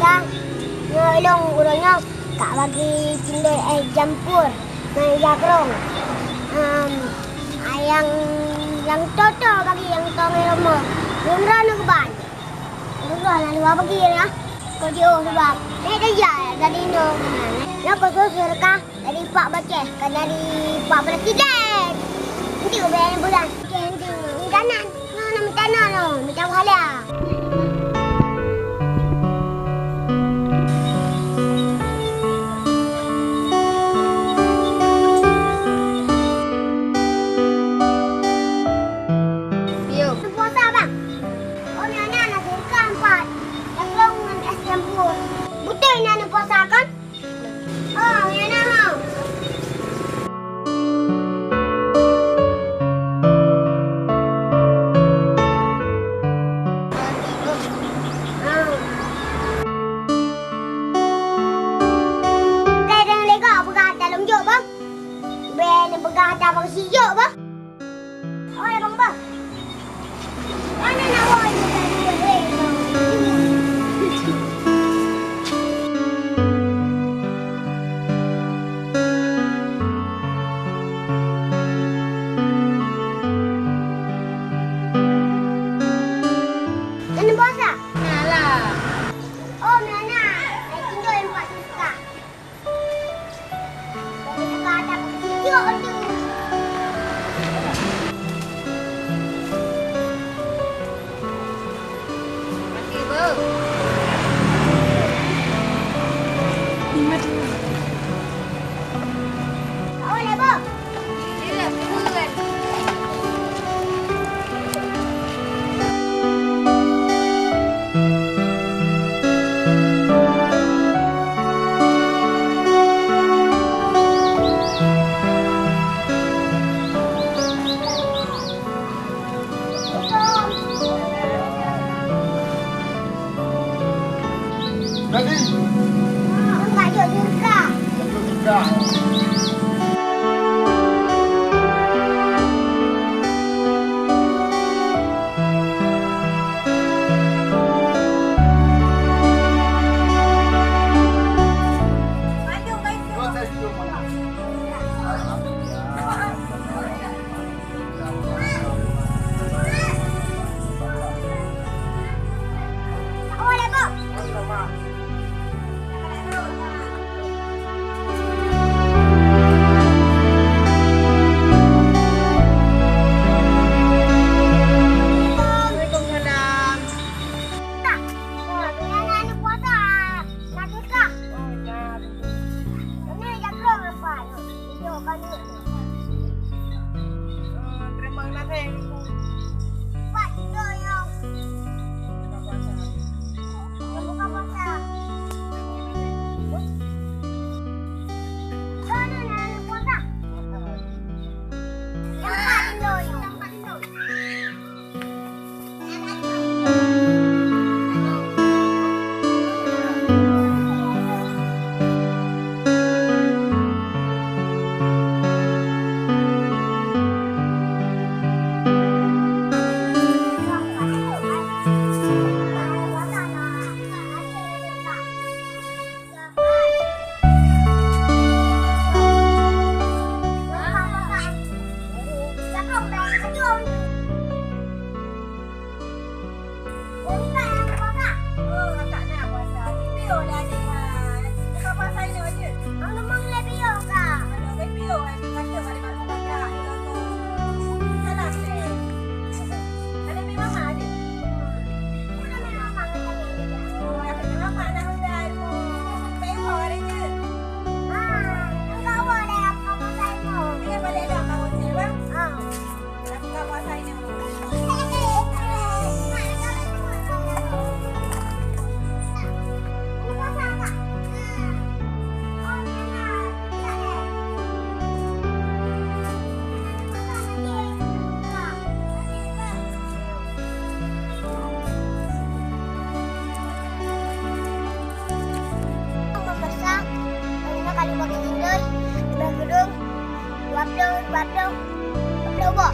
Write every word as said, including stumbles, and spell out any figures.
Nyoe ilong uroe nyoe ka bagi cindoi es campur ngon jakrong. Em, nyang, nyang toto bagi nyang tong rumoh. Lôn droe neukeubang. Lôn droe na luwa bagi ya. Kau jiôh sebab. Nyoe dah ya, jadi nyoe. Nyoe khusus sedekah. Dari pak Baceh, ka dari pak Presiden. Nanti ubé bulan. Okey, nanti. Makanan. Nah, nak minta no, no. Minta pahala. Yo. Puasa, bang. Oh, ni anak nasi ikan empat. Jakrong ngon es campur. Betul ni anak puasa, kan? Oh, ya nah. Kadang lego peugah ata lom jok, bang. Ben peugah ata bang si jok, bang. Oh, ya, bang, bang. Mana nak buat? Kena puasa? Nah lah. Oh, mana? Saya tinggal empat juta. Jadi. Enggak, jok juga. Jok juga. Masa, kalau nak kali bagi tinggal, di gedung, dua puluh, dua puluh, dua puluh boh.